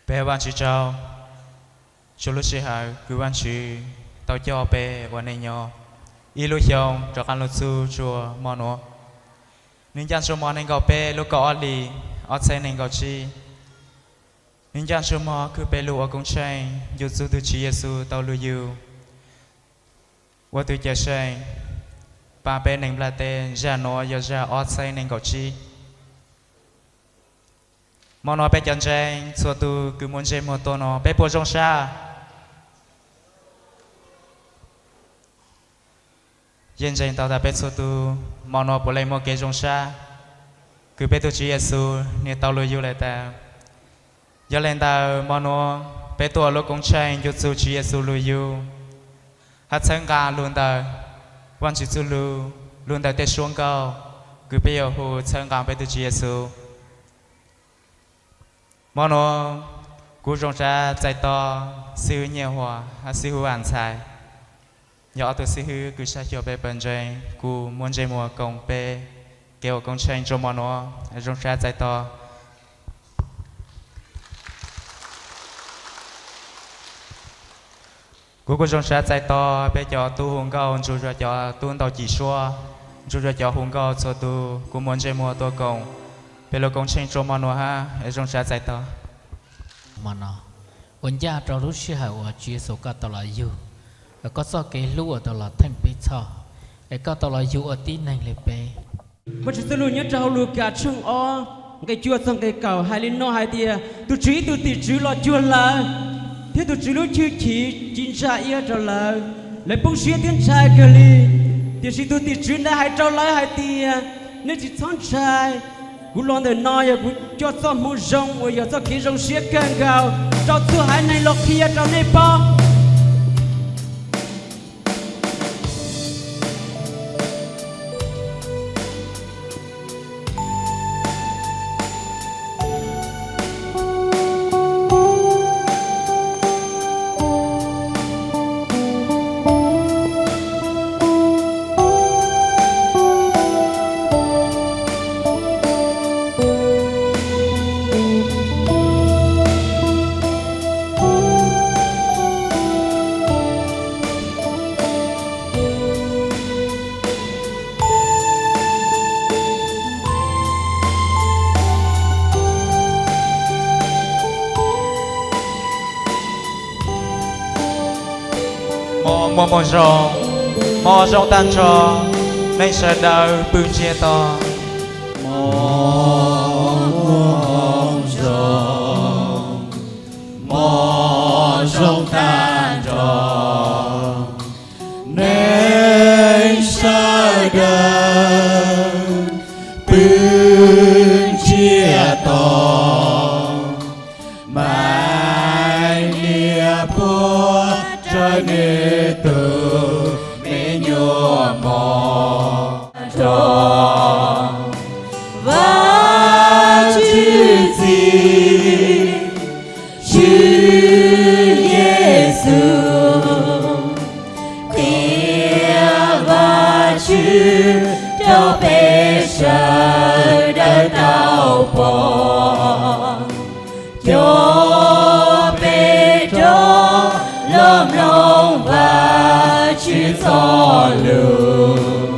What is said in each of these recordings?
Peb ua Vajtswv tsaug, txhua lub sij hawm kws Vajtswv tau coj peb ua neej nyob ib lub xyoo rov qab lug txug txuas hmo nuav. Nwg ncaaj txuas hmo neeg nkaum peb lub kaum ob hlis ob txhiab neeg nkaum tsib. Nwg ncaaj txuas hmo kws peb lug ua koob tsheej ncu txug tug Tswv Yexus tau lug yug ua tug cawm seej, paab peb neeg nplaj teb. Zag nuav yog zag ob txhiab neeg nkaum tsib. Hmo nuav peb cov ntseeg txhua tug kws muaj ntsej muag tuaj nuav, peb puas zoo sab? Yeej ntseeg tau tas peb txhua tug hmo nuav puav leej muaj kev zoo sab kws peb tug Tswv Yexus nwg tau lug yug lawm tas. Yog le ntawd hmo nuav peb tuaj ua lub koob tsheej ncu txug Tswv Yexus lug yug, hab txhawb nqaa lug ntawm Vaajtswv txuj lug, lug ntawm tej suab nkauj kws peb yuav hu txhawb nqaa peb tug Tswv Yexus. Hmo nuav kuv zoo sab txais tos xib hwb Nyiaj Huam hab xib hwb Vam Ntxhais, yog ob tug xib hwb kws saib xyuas peb pawg ntseeg, kuj muaj ntsej muag koom peb kev ua koob tsheej txuas hmo nuav. Zoo sab txais tos. Kuv kuj zoo sab txais tos peb cov tub hu nkauj, ntsuj zuag cov tub ntaus cim suab, ntsuj zuag cov hu nkauj txhua tug kuj muaj ntsej muag tuaj koom peb lub koob tsheej txuas hmo nuav hab, zoo sab txais tos. Hmo no ua ncaj rau lub sij hawm uas Tswv Yexus koj tau los yug, koj txoj kev hlub uas tau los theej peb txhoj, es koj tau los yug ua tib neeg le peb. Vaajtswv txuj lug nyob rau hauv Lukas tshooj ob nqe cuaj txog nqe kaum hais li no hais tias, tus Tswv ib tug tim tswv los cuag lawv, thiab tus Tswv lub hwj chim ci ntsa iab rau lawv. Lawv poob siab thiab ntshai kawg li. Tiam sis tus tim tswv ntawd hais rau lawv hais tias, nej tsis txhob ntshai. Kuv los ntawm no yog kuv coj txoj moo zoo uas yog txoj kev zoo siab kawg nkaus rau txhua haiv neeg los qhia rau nej paub. Muaj moo zoo, moo zoo tag nrho, neeg sawv daws pw ntsiag to. Moo zoo, moo zoo tag nrho, neeg sawv daws pw ntsiag to. Maiv Liab puab raws nwg tug me nyuam mog rau Vaajtswv txiv, Tswv Yexus, qhia Vaajtswv rau peb sawv daws tau pom. Coj peb rov los mloog Vaajtswv txoj lug.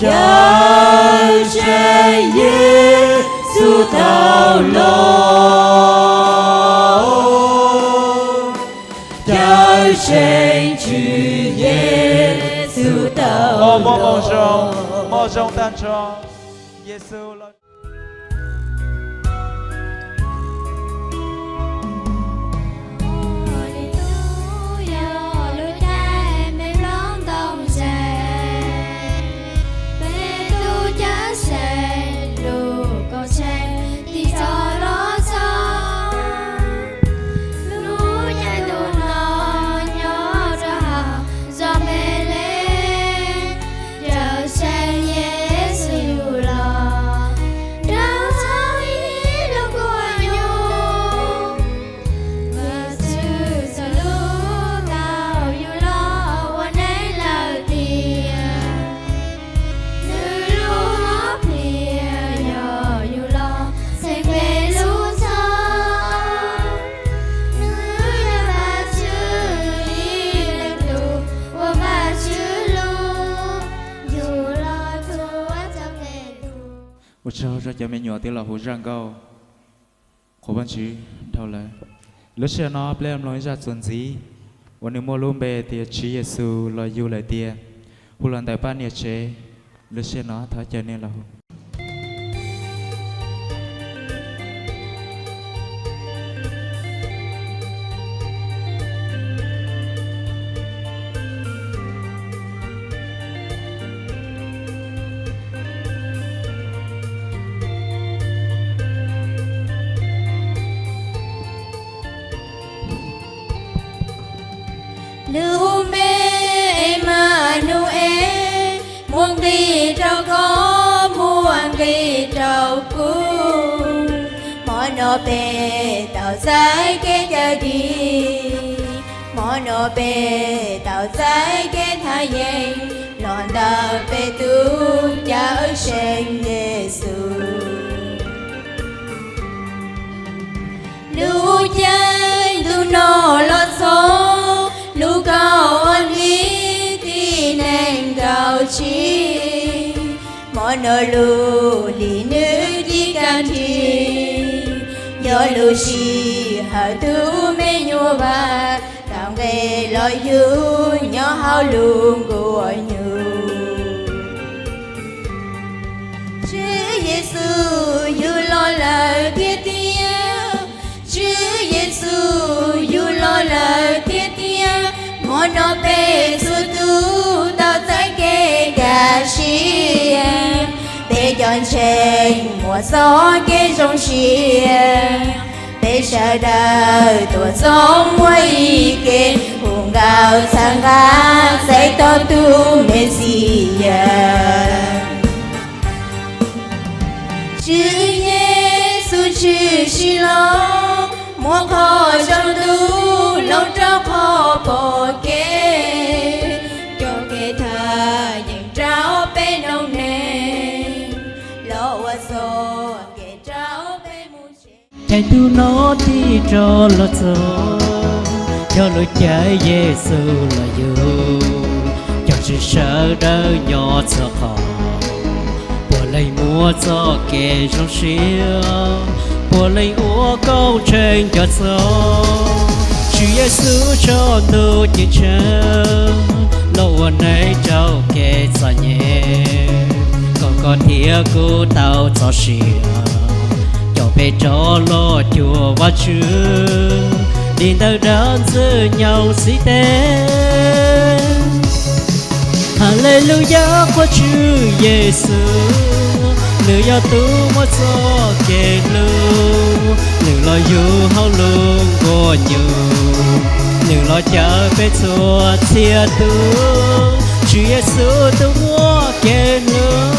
Cawm Seej Yexus tau los. Cawm Seej Tswv Yexus tau los. Moo zoo, moo zoo tag nrho, Yexus los. Cawm Seej Yexus los. Rau cov me nyuam twb los hu zaj nkauj qhuas Vajtswv dhau lawm. Lub sij hawm no peb mloog ib zaj txuas ntxiv uas nws muaj lub npe tias Tswv Yexus los yug lawm tiag, hu los ntawm pab niam tsev. Lub sij hawm no thov caw nej los hu. Lub npe Emanues, muaj nqis rau koj, muaj nqis rau kuv. Hmo no peb tau txais kev cawm dim, hmo no peb tau txais kev thaj yeeb los ntawm peb tus Cawmseej Yexus. Lub caij ntuj no los txog, lub kaum ob hlis tib nees nkaum tsib, hmo no lub hli nws ci kaj nrig, yog lub sij hawm tus me nyuam Vaj tau nqes los yug nyob hauv lub nkuaj nyuj. Tswv Yexus yug los lawm tiag tiag, Tswv Yexus yug los lawm tiag tiag, hmo no peb txhua tus tau txais kev kaj siab, peb cov ntseeg muaj txoj kev zoo siab. Peb sawv daws tuaj txog muaj ib ke, hu nkauj txhawb nqa txais tos tus Mexiyas. Tswv Yexus tshwm sim los, muab qhov tsaus ntuj hloov rau qhov pom kev, coj kev thaj yeeb rau peb noob neej, los ua txoj kev rau peb mus tsev. Caij ntuj no tig rov los txog, yog lub caij Yexus los yug, cov ntseeg sawv daws nyob txhua qhov, puav leej muaj txoj kev zoo siab, puav leej ua koob tsheej nco txog Tswv Yexus tso ntuj ceeb tsheej los ua neeg raug kev txom nyem, kom koj thiab kuv tau txoj sia, coj peb rov los cuag Vajtswv, dim ntawm dab ntxwg nyoog xib teg. Haleluyas, qhuas Tswv Yexus, nws yog tus muaj txoj kev hlub, nws los yug hauv lub nkuaj nyuj, nws los cawm peb txhua txhia tus, Tswv Yexus tus muaj kev hlub.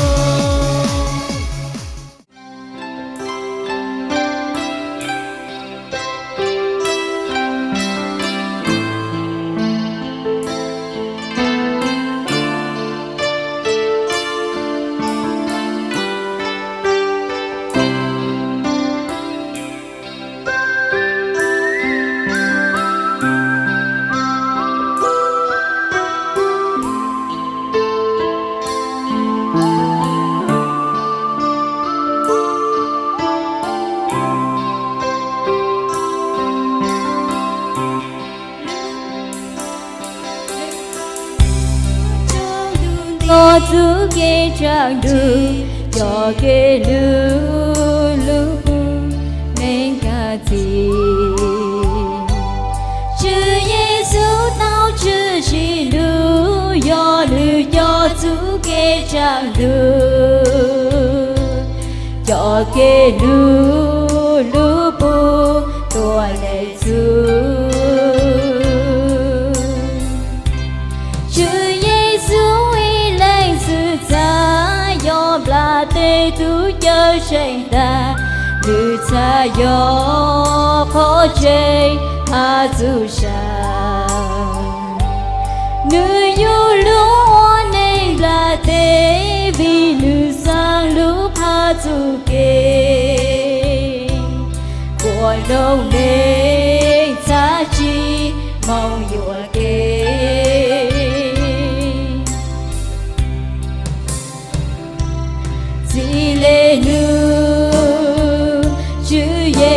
Koj txuj kev tsaus ntuj, cov kev hlub lub pug neeg kaj txi. Tswv Yexus tau tshwm sim lug, yog nws coj txuj kev tsaus ntuj, cov kev hlub lub pug tuag lawm txuj. Tswv Yexus ib leeg xwb txhaj yog nplaj teb tug cawm seej tag, nws txhaj yog qhov tseeb hab txuj sa. Nws yug lug ua neeg nplaj teb vim nws xaam lub qhab txuj kev, ua noob neeg txhaj tsi moog yuam kev. Txij le nws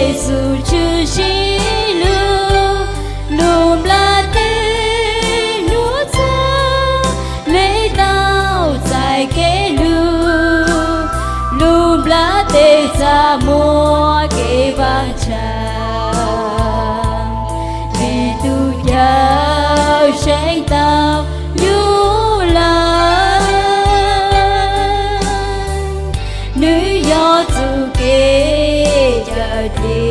Yexus tshwm sim lug, lub nplaj teb nuav txag, le tau txais kev lug, lub nplaj teb txag muaj kev vaaj tshaaj, le tug Cawmseej tau yug lug, nwg yog txuj kev cawm dim.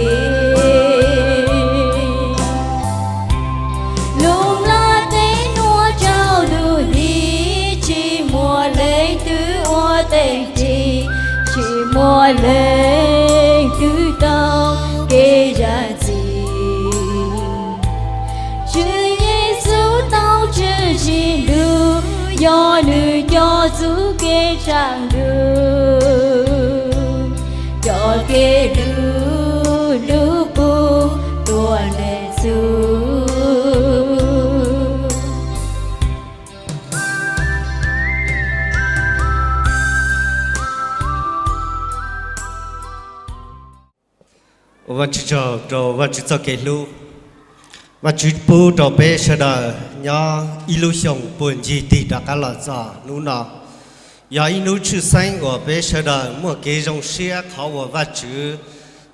Lub nplaj teb nuav tsaus ntuj nti, tsi muaj leej twg ua teej tsi, tsi muaj leej twg tau kev zam txim. Tswv Yexus tau tshwm sim lug, yog nwg coj txuj kev tshaaj lug, coj kev lug lug puv tuab neeg txhua. Ua Vajtswv tsaug rau Vajtswv txoj kev hlub. Vajtswv pub rau peb sawv daws nyob ib lub xyoo puag ncig tig rov qab los txog hnub no. Yog ib hnub tshwj xeeb uas peb sawv daws muaj kev zoo siab qhov uas Vajtswv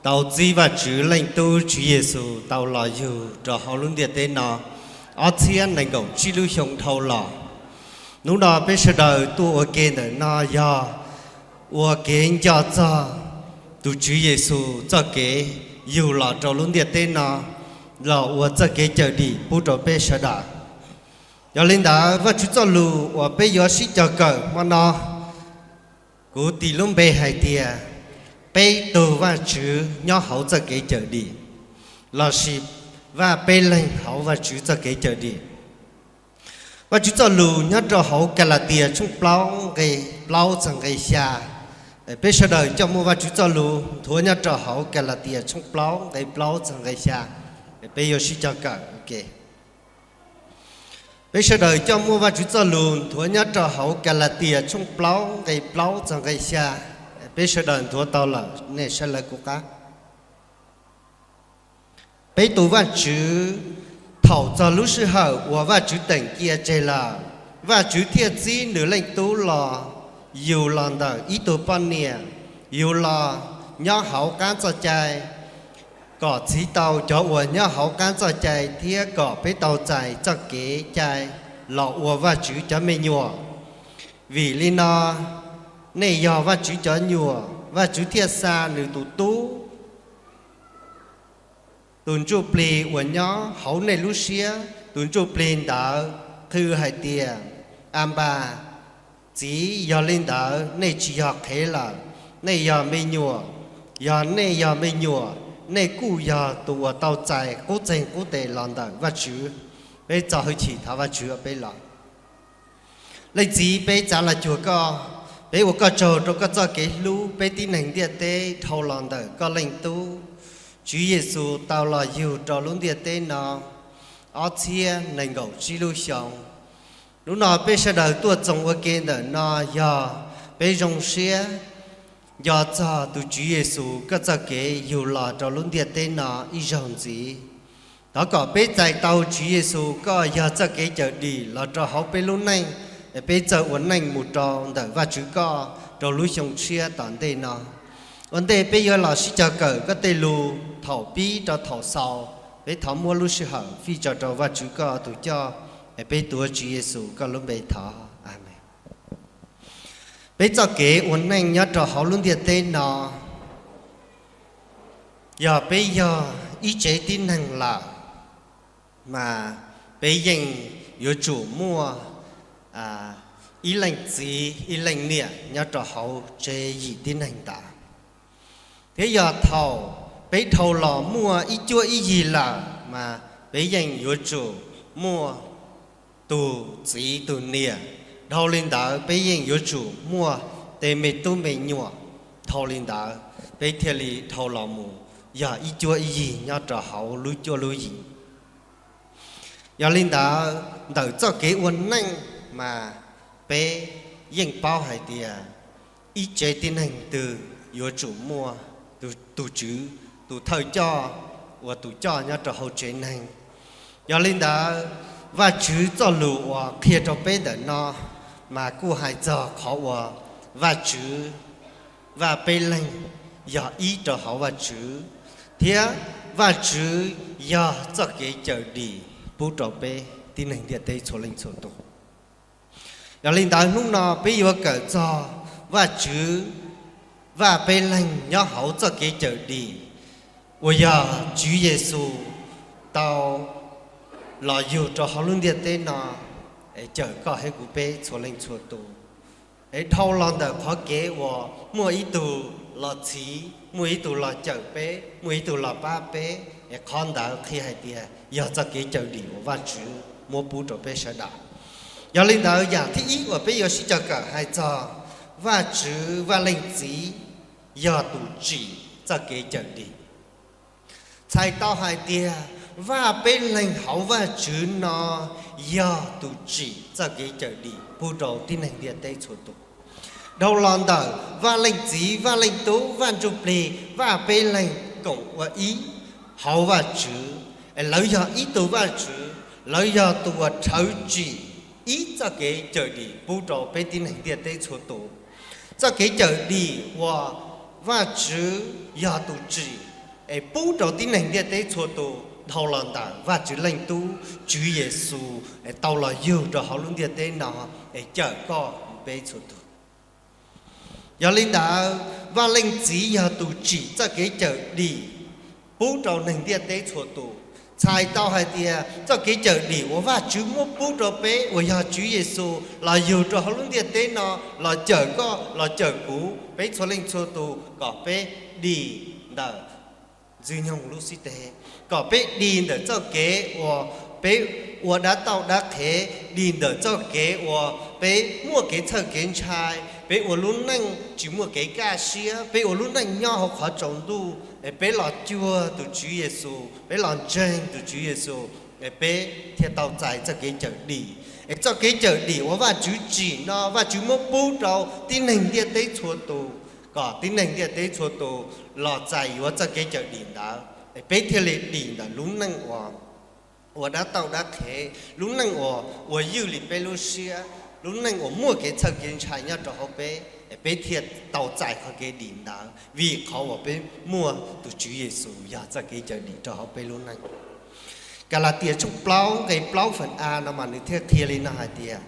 tau txib Vajtswv Leej Tub Tswv Yexus tau los yug rau hauv lub ntiaj teb no ob txhiab nees nkaum tsib lub xyoo dhau los. Hnub no peb sawv daws tuaj ua ke ntawm no yog ua kev nco txog tus Tswv Yexus txoj kev yug los rau lub ntiaj teb no, los ua txoj kev cawm dim pub rau peb sawv daws. Yog li ntawd, Vajtswv txoj lus uas peb yuav sib cog kawm hmo no, kuv tis lub npe hais tias peb tug Vajtswv nyob hauv txoj kev cawm dim, lossis Vaj peb leeg hauv Vajtswv txoj kev cawm dim. Vajtswv txoj lus nyob rau hauv Kalatias tshooj plaub nqe plaub txog nqe xya. Peb sawv daws coj muaj Vajtswv txoj lus nthuav nyob rau hauv Kalatias tshooj plaub nqe plaub txog nqe xya. Peb yuav sib cog kawm. Peb sawv daws coj muaj Vajtswv txoj lus nthuav nyob rau hauv Kalatias tshooj plaub nqe plaub txog nqe xya. Peb sawv daws nthuav tau lawm, nej saib lawv kuv qab. Peb tus Vajtswv, thaum txog lub sij hawm uas Vajtswv teem cia tseg lawm, Vajtswv thiaj txib nws Leej Tub los yug los ntawm ib tug poj niam, yug los nyob hauv qab txoj cai, kom txhiv tau cov uas nyob hauv qab txoj cai thiab kom peb tau txais txoj kev cai los ua Vajtswv cov me nyuam. Vim li no, nej yog Vajtswv cov nyuam, Vajtswv thiaj xa nws tus Tub, tus Ntsuj Plig uas nyob hauv nej lub siab. Tus Ntsuj Plig ntawd qw hais tias, Anpas, Txiv. Yog li ntawd nej tsis yog qhev lawm, nej yog me nyuam. Yog nej yog me nyuam, nej kuj yog tus uas tau txais qub txeeg qub tes los ntawm Vajtswv. Peb txo hwj chim thov Vajtswv ua peb los. Leej Txiv, peb txav los cuag koj, peb ua koj tsaug rau koj txoj kev hlub peb tib neeg ntiaj teb dhau los ntawm koj Leej Tub Tswv Yexus tau los yug rau lub ntiaj teb no ob txhiab nees nkaum tsib lub xyoo. Hnub no peb sawv daws tuaj txoos ua ke ntawm no yog peb zoo siab nco txog tus Tswv Yexus koj txoj kev yug los rau lub ntiaj teb no ib zaug ntxiv. Thov kom peb txais tau Tswv Yexus koj yog txoj kev cawm dim los rau hauv peb lub neej, es peb txawj ua neej mus rau ntawm Vajtswv koj rau lub xyoo tshiab tom ntej no. Ua ntej peb yuav los sib cog kawm koj tej lus thaum pib rau thaum xaus, peb thov muab lub sij hawm fij tso rau Vajtswv koj tus coj, es peb tuav Tswv Yexus koj lub npe thov. Amees. Peb txoj kev ua neej nyob rau hauv lub ntiaj teb no, yog peb yog ib tsev tib neeg lawm, mas peb yeej yuav tsum muaj ib leej txiv ib leej niam nyob rau hauv tsev yim tib neeg ntawd. Thiab yog thaum peb dhau los muaj ib cuab ib yig lawm, mas peb yeej yuav tsum muaj tus txiv tus niam. Dhau li ntawd peb yeej yuav tsum muaj tej me tub me nyuam. Dhau li ntawd peb thiaj li dhau los mus yog ib cuab ib yig nyob rau hauv lub cuab lub yig. Yog li ntawd, ntawm txoj kev ua neej mas peb yeej paub hais tias ib tsev tib neeg twg yuav tsum muaj tus tswv, tus thawj coj uas tus coj nyob rau hauv tsev neeg. Yog li ntawd, Vajtswv txoj lus uas qhia rau peb ntawm no mas kuj hais txog qhov uas Vajtswv, Vaj Peb Leeg yog ib rau hauv Vajtswv, thiab Vajtswv yog txoj kev cawm dim pub rau peb tib neeg ntiaj teb txhua leej txhua tus. Yog li ntawd, hnub no peb yuav kawm txog Vajtswv, Vaj Peb Leeg nyob hauv txoj kev cawm dim uas yog Tswv Yexus tau los yug rau hauv lub ntiaj teb no, es cawm koj thiab kuv peb txhua leej txhua tus. Es dhau los ntawm qhov kev uas muaj ib tug los txhiv, muaj ib tug los cawm peb, muaj ib tug los pab peb, es qhov ntawd qhia hais tias yog txoj kev cawm dim uas Vajtswv muab pub rau peb sawv daws. Yog li ntawd, yam thib ib uas peb yuav sib cog kawm hais txog Vajtswv, Vaj Leej Txiv yog tus tsim txoj kev cawm dim. Txhais tau hais tias Vaj Peb Leeg hauv Vajtswv no yog tus tsim txoj kev cawm dim pub rau tib neeg ntiaj teb txhua tus. Dhau los ntawm Vaj Leej Txiv, Vaj Leej Tub, Vaj Ntsujplig, Vaj Peb Leeg koom ua ib hauv Vajtswv, es lawv yog ib tug Vajtswv, lawv yog tus uas rhawv tsim ib txoj kev cawm dim pub rau peb tib neeg ntiaj teb txhua tus. Txoj kev cawm dim uas Vajtswv yog tus tsim es pub rau tib neeg ntiaj teb txhua tus dhau los ntawm Vajtswv Leej Tub Tswv Yexus es tau los yug rau hauv lub ntiaj teb no es cawm koj peb txhua tus. Yog li ntawd, Vaj Leej Txiv yog tus tsim txoj kev cawm dim pub rau neeg ntiaj teb txhua tus. Txhais tau hais tias txoj kev cawm dim uas Vajtswv muab pub rau peb uas yog Tswv Yexus los yug rau hauv lub ntiaj teb no los cawm koj los cawm kuv peb txhua leej txhua tus kom peb dim ntawm Ntxwg Nyoog lub xib teg, kom peb dim ntawm txoj kev uas peb ua dab tauj dab qhev, dim ntawm txoj kev uas peb muaj kev txhawj kev ntshai, peb ua lub neej tsis muaj kev kaj siab, peb ua lub neej nyob hauv qhov tsaus ntuj, es peb los cuag tus Tswv Yexus, peb los ntseeg tus Tswv Yexus, es peb thiaj tau txais txoj kev cawm dim. Es txoj kev cawm dim uas Vajtswv tsim no Vajtswv muab pub rau tib neeg ntiaj teb txhua tus, kom tib neeg ntiaj teb txhua tus los txais yuav txoj kev cawm dim ntawd, es peb thiaj li dim ntawm lub neej uas ua dab tauj dab qhev, lub neej uas ua ywj li peb lub siab, lub neej uas muaj kev txhawj kev ntshai nyob rau hauv peb, es peb thiaj tau txais qhov kev dim ntawd vim qhov uas peb muaj tus Tswv Yexus yog txoj kev cawm dim rau hauv peb lub neej. Kalatias tshooj plaub nqe plaub feem a no mas nws thiaj qhia li no hais tias,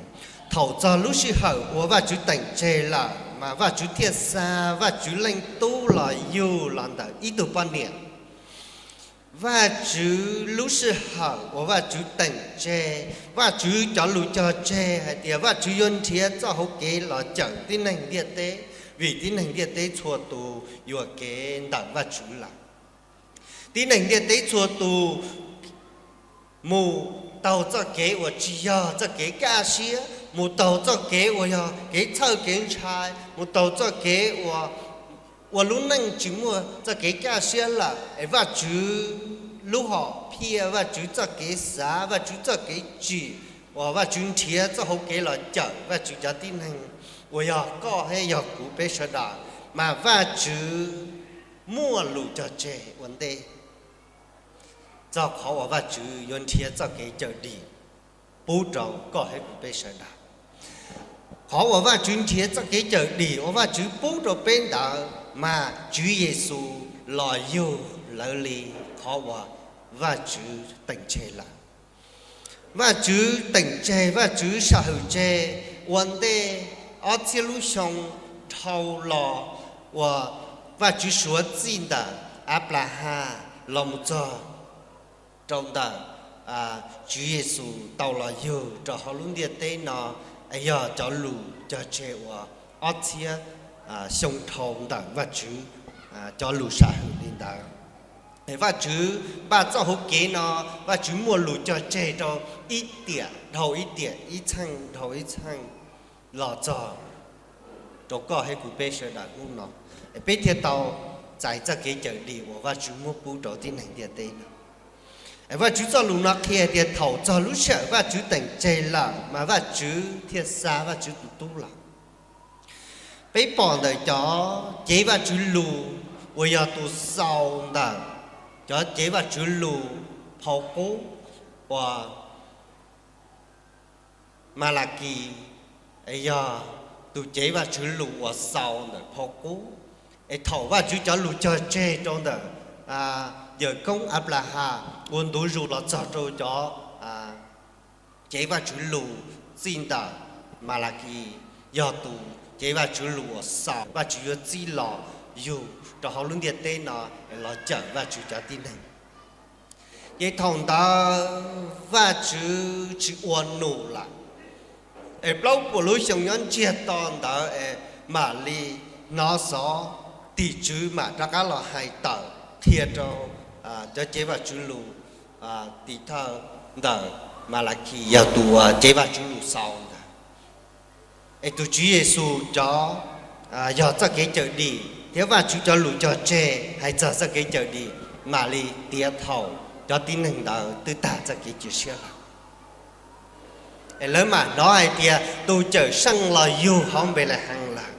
thaum txog lub sij hawm uas Vajtswv teem tseg lawm mas Vajtswv thiaj xa Vajtswv Leej Tub los yug los ntawm ib tug poj niam. Vajtswv lub sij hawm uas Vajtswv teem tseg, Vajtswv cov lus cog tseg hais tias Vajtswv yuav nrhiav txoj hauv kev los cawm tib neeg ntiaj teb, vim tib neeg ntiaj teb txhua tus yuam kev ntawm Vajtswv lawm. Tib neeg ntiaj teb txhua tus mus taug txoj kev uas tsis yog txoj kev kaj siab, mus taug txoj kev uas yog kev txhawj kev ntshai, mus taug txoj kev uas ua lub neej tsis muaj txoj kev kaj siab lawm, es Vajtswv lub hom phiaj, Vajtswv txoj kev xav, Vajtswv txoj kev tsim, uas Vajtswv nrhiav txoj hauv kev los cawm Vajtswv cov tib neeg uas yog koj thiab yog kuv peb sawv daws, mas Vajtswv muaj lus cog tseg ua ntej txog qhov uas Vajtswv yuav nrhiav txoj kev cawm dim pub rau koj thiab kuv peb sawv daws. Qhov uas Vajtswv nrhiav txoj kev cawm dim uas Vajtswv pub rau peb ntawd mas Tswv Yexus los yug lawv li qhov uas Vajtswv teem tseg lawm. Vajtswv teem tseg, Vajtswv sam hwm tseg ua ntej ob txhiab lub xyoo dhau los, uas Vajtswv suav txij ntawm Anplahas los mus txog rau ntawm Tswv Yexus tau los yug rau hauv lub ntiaj teb no, yog cov lus cog tseg uas ob txhiab xyoo dhau ntawm Vajtswv cov lus sam hwm li ntawd. Vajtswv npaj txoj hauv kev no, Vajtswv muaj lus cog tseg rau ib tiam dhau ib tiam, ib txheej dhau ib txheej los txog rau koj thiab kuv peb sawv daws hnub no, peb thiaj tau txais txoj kev cawm dim uas Vajtswv muab pub rau tib neeg ntiaj teb no. Vajtswv txoj lus no qhia tias thaum txog lub sij hawm Vajtswv teem tseg lawm mas Vajtswv thiaj xa Vajtswv tus Tub los. Peb pom ntawm cov cev Vajtswv lus uas yog tus xaus ntawm Cov cev Vajtswv lus phau qub uas Malakis yog tus cev Vajtswv lus uas xaus ntawm phau qub. Es thaum Vajtswv cov lus cog tseg rau ntawm yawm koob Anplahas ua ntu zus los txog rau cov cev Vajtswv lus txij ntawm Malakis, yog tus cev Vajtswv lus uas xaus Vajtswv yuav txib los yug rau hauv lub ntiaj teb no los cawm Vajtswv cov tib neeg. Ces thaum ntawd Vajtswv tsis ua nus lawm, es plaub puas lub xyoo nyob ntsiag to ntawd es mam li hnov xov, tim tswv mam rov qab los hais tawm qhia rau cov cev Vajtswv lus, tim thawj ntawm Malakis yog tus uas cev Vajtswv lus xaus ntawd. Es tus Tswv Yexus cov yog txoj kev cawm dim thiab Vajtswv cov lus cog tseg hais txog txoj kev cawm dim mam li tiav thaum cov tib neeg ntawd twb tag txoj kev cia siab lawm. Es lawv mam hnov hais tias tus cawm seej los yug hauv Npelehees lawm.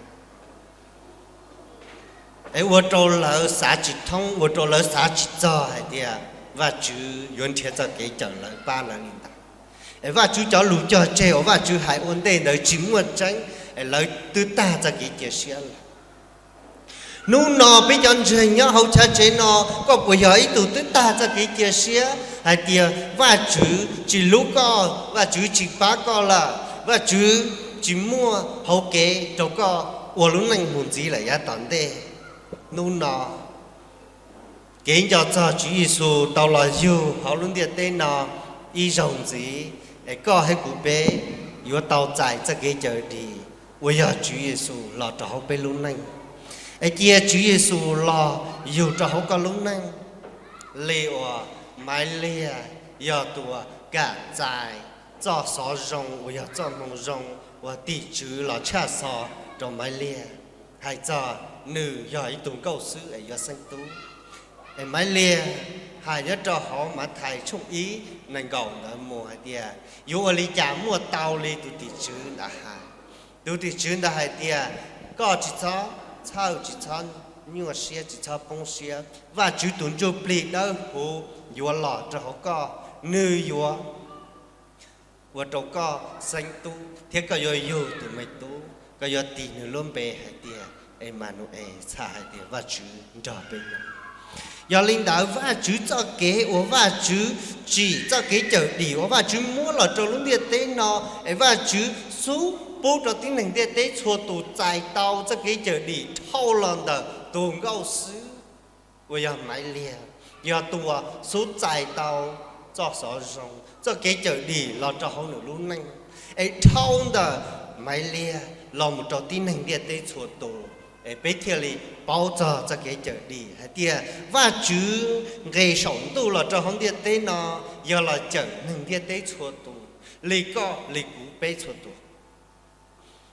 Es ua rau lawv xav tsis thoob, ua rau lawv xav tsis txog hais tias Vajtswv yuav nrhiav txoj kev cawm lawv pab lawv li ntawd. Es Vajtswv cov lus cog tseg uas Vajtswv hais ua ntej ntawd tsis muaj tseeb, es lawv twb tag txoj kev cia siab lawm. Hnub no peb cov ntseeg nyob hauv chav tsev no, koj puas yog ib tug twb tag txoj kev cia siab hais tias Vajtswv tsis hlub koj, Vajtswv tsis pab koj lawm, Vajtswv tsis muaj hauv kev rau koj ua lub neej mus ntxiv lawm yav tom ntej? Hnub no kev nco txog Tswv Yexus tau los yug hauv lub ntiaj teb no ib zaug ntxiv, es koj thiab kuv peb yuav tau txais txoj kev cawm dim uas yog Tswv Yexus los rau hauv peb lub neej. Es cia Tswv Yexus los yug rau hauv koj lub neej li uas Maiv Liag yog tus uas kam txais txoj xov zoo uas yog txoj moo zoo uas tim tswv los tshaj xov rau Maiv Liag hais txog nws yog ib tug nkauj xwb es yuav xeeb tub. Es Maiv Liag hais nyob rau hauv Mathais tshooj ib nees nkaum ntawd mus hais tias yuav ua li cas muaj tau li tus tim tswv ntawd hais. Tus tim tswv ntawd hais tias koj tsis txhob txhawj, tsis txhob nyuaj siab, tsis txhob poob siab. Vajtswv tus Ntsuj Plig Dawb Huv yuav los rau hauv koj, nws yuav ua rau koj xeeb tub thiab koj yuav yug tus me tub, koj yuav tis nws lub npe hais tias Emanu-es, txhais hais tias Vajtswv nrog peb nyob. Yog li ntawd Vajtswv txoj kev uas Vajtswv tsim txoj kev cawm dim uas Vajtswv muab los rau lub ntiaj teb no, es Vajtswv xub pub rau tib neeg ntiaj teb txhua tus txais tau txoj kev cawm dim dhau los ntawm tus nkauj xwb uas yog Maiv Liag, yog tus uas xub txais tau txoj xov zoo, txoj kev cawm dim los rau hauv nws lub neej, es dhau ntawm Maiv Liag los mus rau tib neeg ntiaj teb txhua tus, es peb thiaj li paub txog txoj kev cawm dim hais tias Vajtswv nqis saum ntuj los rau hauv ntiaj teb no yog los cawm neeg ntiaj teb txhua tus li koj li kuv peb txhua tus.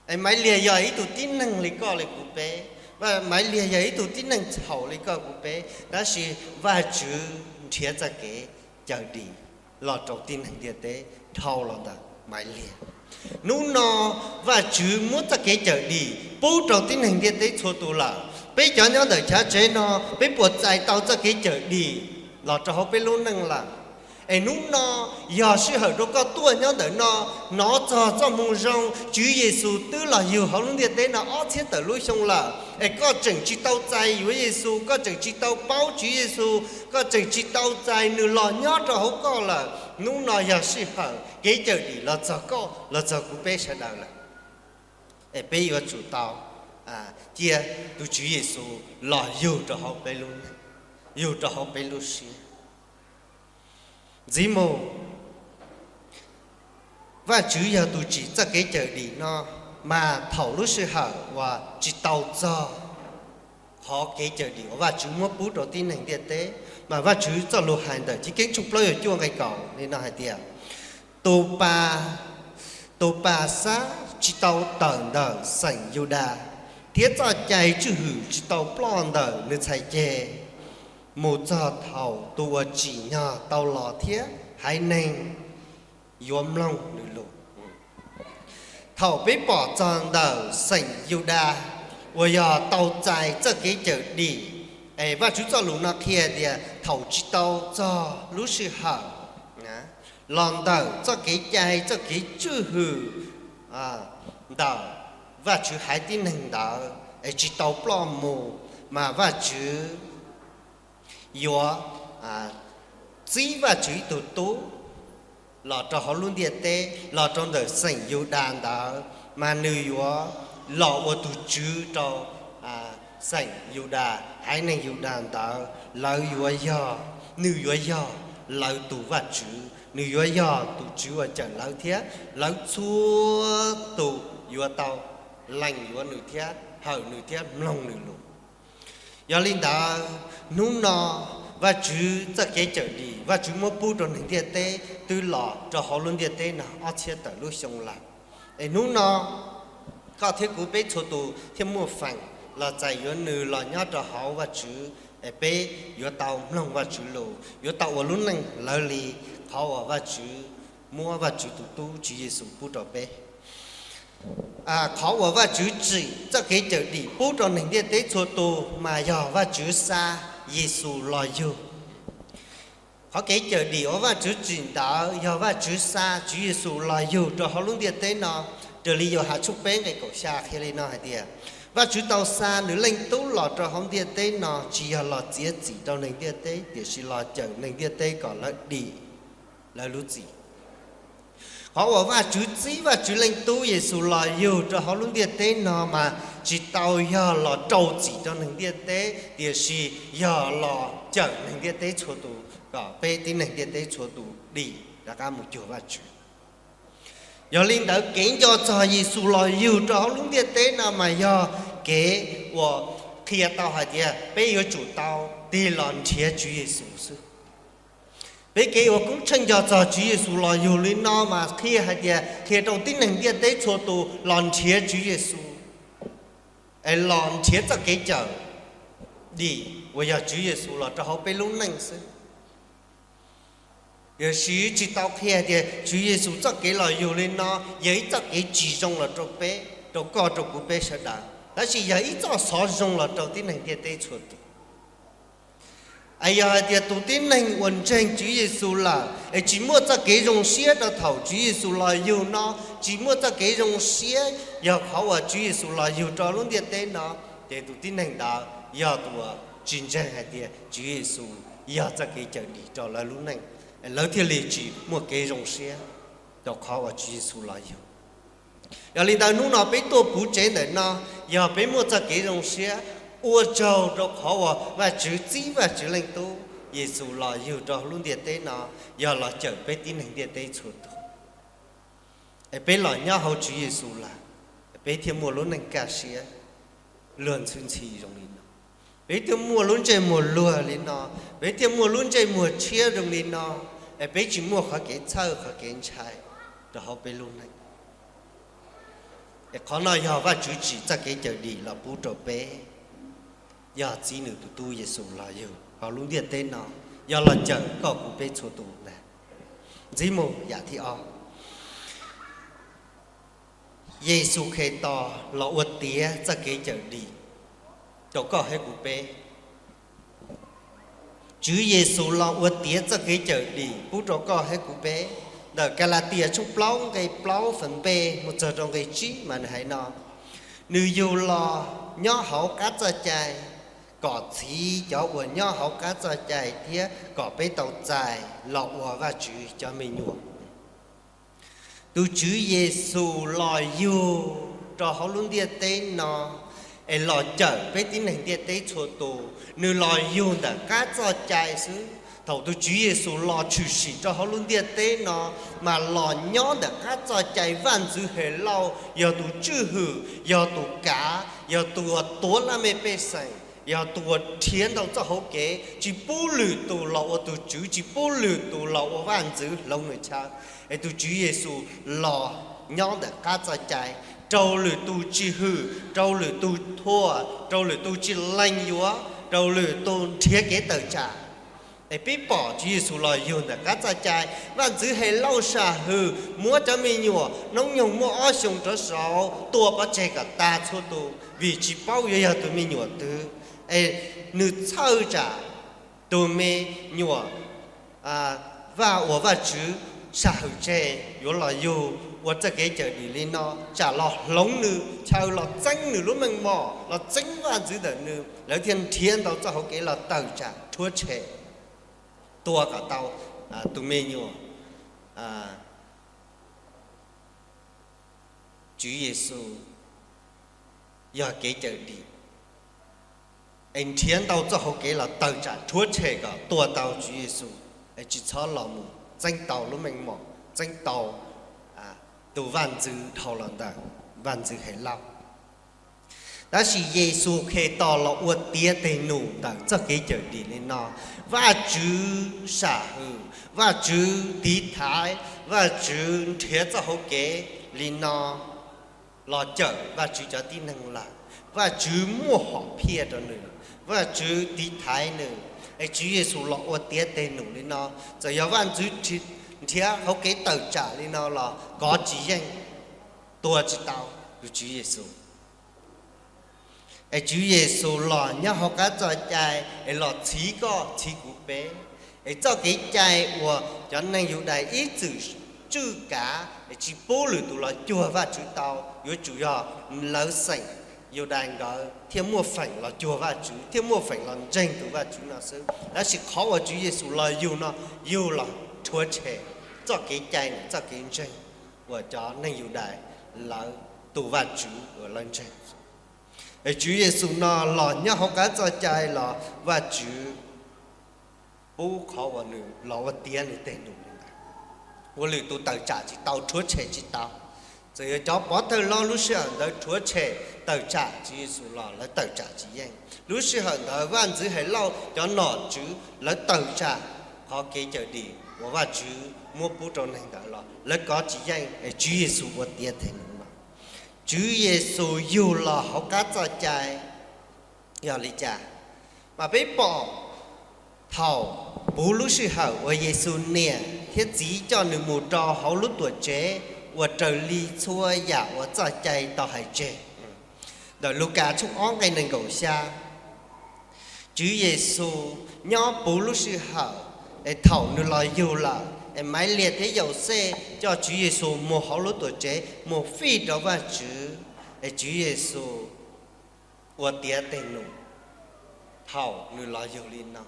Es Maiv Liag yog ib tug tib neeg li koj li kuv peb, Maiv Liag yog ib tug tib neeg txhaum li koj kuv peb, tab sis Vajtswv nrhiav txoj kev cawm dim los rau tib neeg ntiaj teb dhau los ntawm Maiv Liag. Hnub no Vajtswv muab txoj kev cawm dim pub rau tib neeg ntiaj teb txhua tus lawm. Peb cov nyob ntawm chav tsev no, peb puas txais tau txoj kev cawm dim los rau hauv peb lub neej lawm? Es hnub no yog sij hawm rau koj tuaj nyob ntawm no, hnov txog txoj moo zoo Tswv Yexus twb los yug hauv lub ntiaj teb no ob txhiab tawm lub xyoo lawm, es koj tseem tsis tau txais yuav Yexus, koj tseem tsis tau paub Tswv Yexus, koj tseem tsis tau txais nws los nyob rau hauv koj lawm. Hnub no yog sij hawm kev cawm dim los txog koj, los txog kuv peb sawv daws lawm. Es peb yuav tsum tau cia tus Tswv Yexus los yug rau hauv peb lub neej, yug rau hauv peb lub siab. Ntxiv mus, Vajtswv yog tus tsim txoj kev cawm dim no, mas thaum lub sij hawm uas tsis tau txog qhov kev cawm dim uas Vajtswv muab pub rau tib neeg ntiaj teb, mas Vajtswv txoj lus hais ntawm Chivkeeb tshooj plaub caug cuaj nqe kaum li no hais tias, tus pa, tus pa Xab tsis tau tawm ntawm xeem Yudas, thiab txoj cai tswj hwm tsis tau ploj ntawm nws txhais ceg, mus txog thaum tus uas tsim nyog tau los thiab haiv neeg yuav mloog nws lus. Thaum peb pom txog ntawm xeem Yudas uas yog tau txais txoj kev cawm dim, es Vajtswv txoj lus no qhia tias thaum tsis tau txog lub sij hawm los ntawm txoj kev cai, txoj kev tswj hwm ntawm Vajtswv haiv tib neeg ntawd es tsis tau ploj mus, mas Vajtswv yuav txib Vajtswv ib tug tub los rau hauv lub ntiaj teb, los rau ntawm xeem Yudas ntawd, mas nws yuav los ua tus Tswv rau xeem Yudas, haiv neeg Yudas ntawd. Lawv yuav yog, nws yuav yog lawv tus Vajtswv, nws yuav yog tus Tswv uas cawm lawv thiab lawv txhua tus yuav tau lees yuav nws thiab hawm nws thiab mloog nws lus. Yog li ntawd, hnub no Vajtswv txoj kev cawm dim Vajtswv muab pub rau neeg ntiaj teb twb los rau hauv lub ntiaj teb no ob txhiab tawm lub xyoo lawm. Es hnub no koj thiab kuv peb txhua tus thiaj muaj feem los txais yuav nws los nyob rau hauv Vajtswv, es peb yuav tau mloog Vajtswv lus, yuav tau ua lub neej lawv li qhov uas Vajtswv muab Vajtswv tus tub Tswv Yexus pub rau peb. Qhov uas Vajtswv tsim txoj kev cawm dim pub rau neeg ntiaj teb txhua tus mas yog Vajtswv xa Yexus los yug. Qhov kev cawm dim uas Vajtswv tsim ntawd yog Vajtswv xa Tswv Yexus los yug rau hauv lub ntiaj teb no. Raws li Yauhas tshooj peb nqe kaum xya qhia li no hais tias, Vajtswv tau xa nws Leej Tub los rau hauv ntiaj teb no tsis yog los txiav txim rau neeg ntiaj teb, tiam sis los cawm neeg ntiaj teb kom lawv dim lawv lub txim. Qhov uas Vajtswv txib Vajtswv Leej Tub Yexus los yug rau hauv lub ntiaj teb no mas tsis tau yog los rau txim rau neeg ntiaj teb, tiam sis yog los cawm neeg ntiaj teb txhua tus, kom peb tib neeg ntiaj teb txhua tus dim rov qab mus cuag Vajtswv. Yog li ntawd, kev nco txog Yexus los yug rau hauv lub ntiaj teb no mas yog kev uas qhia tau hais tias peb yuav tsum tau tig los nrhiav Tswv Yexus xwb. Peb kev ua koob tsheej nco txog Tswv Yexus los yug li no mas qhia hais tias qhia rau tib neeg ntiaj teb txhua tus los nrhiav Tswv Yexus, es los nrhiav txoj kev cawm dim uas yog Tswv Yexus los rau hauv peb lub neej xwb. Tiam sis tsis tau qhia hais tias Tswv Yexus txoj kev los yug li no yog ib txoj kev tsis zoo los rau peb, rau koj, rau kuv, peb sawv daws, tab sis yog ib txoj xov zoo los rau tib neeg ntiaj teb txhua tus. Es yog hais tias tus tib neeg uas ntseeg Tswv Yexus lawm es tsis muaj txoj kev zoo siab rau thaum Tswv Yexus los yug no, tsis muaj txoj kev zoo siab yog qhov uas Tswv Yexus los yug rau lub ntiaj teb no, ces tus tib neeg ntawd yog tus uas tsis ntseeg hais tias Tswv Yexus yog txoj kev cawm dim rau lawv lub neej, lawv thiaj li tsis muaj kev zoo siab rau qhov uas Tswv Yexus los yug. Yog li ntawd, hnub no peb tuaj puv tsev ntawm no yog peb muaj txoj kev zoo siab, ua tsaug rau qhov uas Vajtswv txib Vajtswv Leej Tub Yexus los yug rau hauv lub ntiaj teb no, yog los cawm peb tib neeg ntiaj teb txhua tus. Es peb los nyob hauv Tswv Yexus lawm, peb thiaj muaj lub neej kaj siab luag ntxhi ntxhi zoo li no. Peb thiaj muaj lub ntsej muag luag li no, peb thiaj muaj lub ntsej muag tshiab zoo li no, es peb tsis muaj qhov kev txhawj qhov kev ntshai rau hauv peb lub neej. Es qhov no yog Vajtswv tsim txoj kev cawm dim los pub rau peb, yog txib nws tus tub Yexus los yug hauv lub ntiaj teb no, yog los cawm koj kuv peb txhua tus ntag. Ntxiv mus yam thib ob, Yexus Khetos los ua tiav txoj kev cawm dim rau koj thiab kuv peb. Tswv Yexus los ua tiav txoj kev cawm dim pub rau koj thiab kuv peb. Ntawm Kalatias tshooj plaub nqe plaub feem npe mus txog rau nqe tsib mas nws hais no: Nws yug los nyob hauv qab txoj cai, kom txhiv cov uas nyob hauv qab txoj cai thiab kom peb tau txais los ua Vajtswv cov me nyuam. Tus Tswv Yexus los yug rau hauv lub ntiaj teb no, es los cawm peb tib neeg ntiaj teb txhua tus. Nws los yug ntawm qab txoj cai xwb. Thaum tus Tswv Yexus los tshwm sim rau hauv lub ntiaj teb no, mas los nyob ntawm qab txoj cai vaj ntxwv Helauj, yog tus tswj hwm, yog tus kav, yog tus uas tuav laj mej pej xeem, yog tus uas nrhiav ntau txoj hauv kev, tsis pub lwm tus los ua tus tswv, tsis pub lwm tus los ua vaj ntxwv hloov nws chaw. Es tus Tswv Yexus los nyob ntawm qab txoj cai, rau lwm tus tswj hwm, rau lwm tus thuam, rau lwm tus tsis lees yuav, rau lwm tus nrhiav kev tawm tsam. Es peb pom Tswv Yexus los yug ntawm qab txoj cai, vaj ntxwv Helauj sam hwm, muab cov me nyuam hnub nyoog muaj ob xyoos rov saud tua pov tseg kom tas txhua tus vim tsis paub yuav yog tus me nyuam twg. Es nws txhawj tsam Tus me nyuam vaj uas Vajtswv sam hwm tseg yuav los yug ua txoj kev cawm dim li no, tsam los hloov nws chaw los txeeb nws lub meej mom los txeeb vaj ntxwv ntawm nws, lawv thiaj nrhiav ntau txoj hauv kev los tawm tsam rhuav tshem tua kom tau tus me nyuam Tswv Yexus yog kev cawm dim, es nrhiav ntau txoj hauv kev los tawm tsam rhuav tshem kom tua tau Tswv Yexus, es tsis txhob los mus txeeb tau lub meej mom, txeeb tau tus vaj ntxwv dhau los ntawm vaj ntxwv Helauj. Tab sis Yexus Khetos los ua tiav tes num ntawm txoj kev cawm dim li no. Vajtswv sam hwm, Vajtswv tiv thaiv, Vajtswv nrhiav txoj hauv kev li no los cawm Vajtswv cov tib neeg lawm. Vajtswv muaj hom phiaj rau nws, Vajtswv tiv thaiv nws. Es Tswv Yexus los ua tiav tes num li no, txawm yog vaj ntxwv nrhiav hauv kev tawm tsam li no los kov tsis yeej, tua tsis tau tus Tswv Yexus. Es Tswv Yexus los nyob hauv qab txoj cai es los txhiv koj txhiv kuv peb. Es txoj kev cai uas cov neeg Yudais ib txwm tswj kav es tsis pub lwm tus los cuag Vajtswv tau, yuav tsum yog lawv xeem Yudais nkawd thiaj muaj feem los cuag Vajtswv, thiaj muaj feem los ntseeg tus Vajtswv no xwb. Tab sis qhov uas Tswv Yexus los yug no, yug los rhuav tshem txoj kev cai, txoj kev ntseeg uas cov neeg Yudais lawv tus Vajtswv uas lawv ntseeg. Es Tswv Yexus no los nyob hauv qab txoj cai los Vajtswv pub qhov uas nws los ua tiav nws tes num li ntawd, ua lwm tus tawm tsam tsis tau, rhuav tshem tsis tau. Txawm yog cov pov thawj hlob lub sij hawm ntawd rhuav tshem tawm tsam Tswv Yexus los lawv tawm tsam tsis yeej. Lub sij hawm ntawd vaj ntxwv Helauj cov nom tswv lawv tawm tsam qhov kev cawm dim uas Vajtswv muab pub rau neeg ntawd los lawv kov tsis yeej, es Tswv Yexus ua tiav tes num no. Tswv Yexus yug los hauv qab txoj cai yog li cas? Mas peb pom thaum puv lub sij hawm uas Yexus niam thiab txiv coj nws mus rau hauv lub tuam tsev uas raws li txhua yam uas txoj cai tau hais tseg. Ntawm Lukas tshooj ob nqe nees nkaum xya, Tswv Yexus nyob puv lub sij hawm, es thaum nws los yug lawm es Maivliag thiab Yauxej coj Tswv Yexus mus hauv lub tuam tsev mus fij rau Vajtswv, es Tswv Yexus ua tiav tes num thaum nws los yug li no.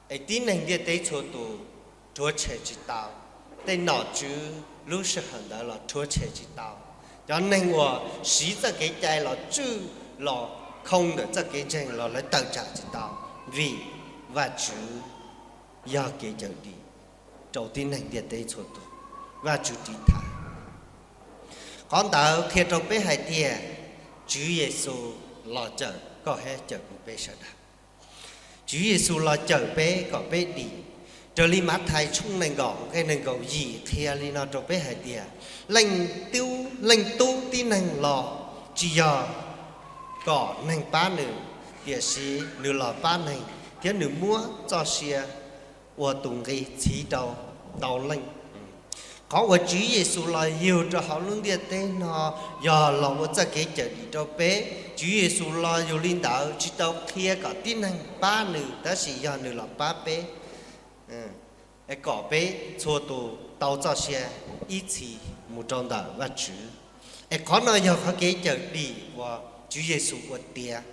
Es tib neeg ntiaj teb txhua tus rhuav tshem tsis tau, tej nom tswv lub sij hawm ntawd los rhuav tshem tsis tau, cov neeg uas siv txoj kev cai los tswj los khoo ntawm txoj kev ntseeg los lawv tawm tsam tsis tau, vim Vajtswv yog kev cawm dim rau tib neeg ntiaj teb txhua tus, Vajtswv tiv thaiv. Qhov ntawd qhia rau peb hais tias Tswv Yexus los cawm koj thiab cawm kuv peb sawv daws. Tswv Yexus los cawm peb kom peb dim. Raws li Mathais tshooj nees nkaum nqe nees nkaum yim qhia li no rau peb hais tias, Leej Tub, Leej Tub tib neeg los tsis yog kom neeg pab nws, tiam sis nws los pab neeg, thiab nws muab txoj sia ua tus nqi txhiv rau ntau leej. Qhov uas Tswv Yexus los yug rau hauv lub ntiaj teb no yog los ua txoj kev cawm dim rau peb. Tswv Yexus los yug li ntawd tsis tau qhia kom tib neeg pab nws, tab sis yog nws los pab peb, es kom peb txhua tus tau txoj sia ib txhis mus rau ntawm Vajtswv. Es qhov no yog qhov kev cawm dim uas Tswv Yexus ua tiav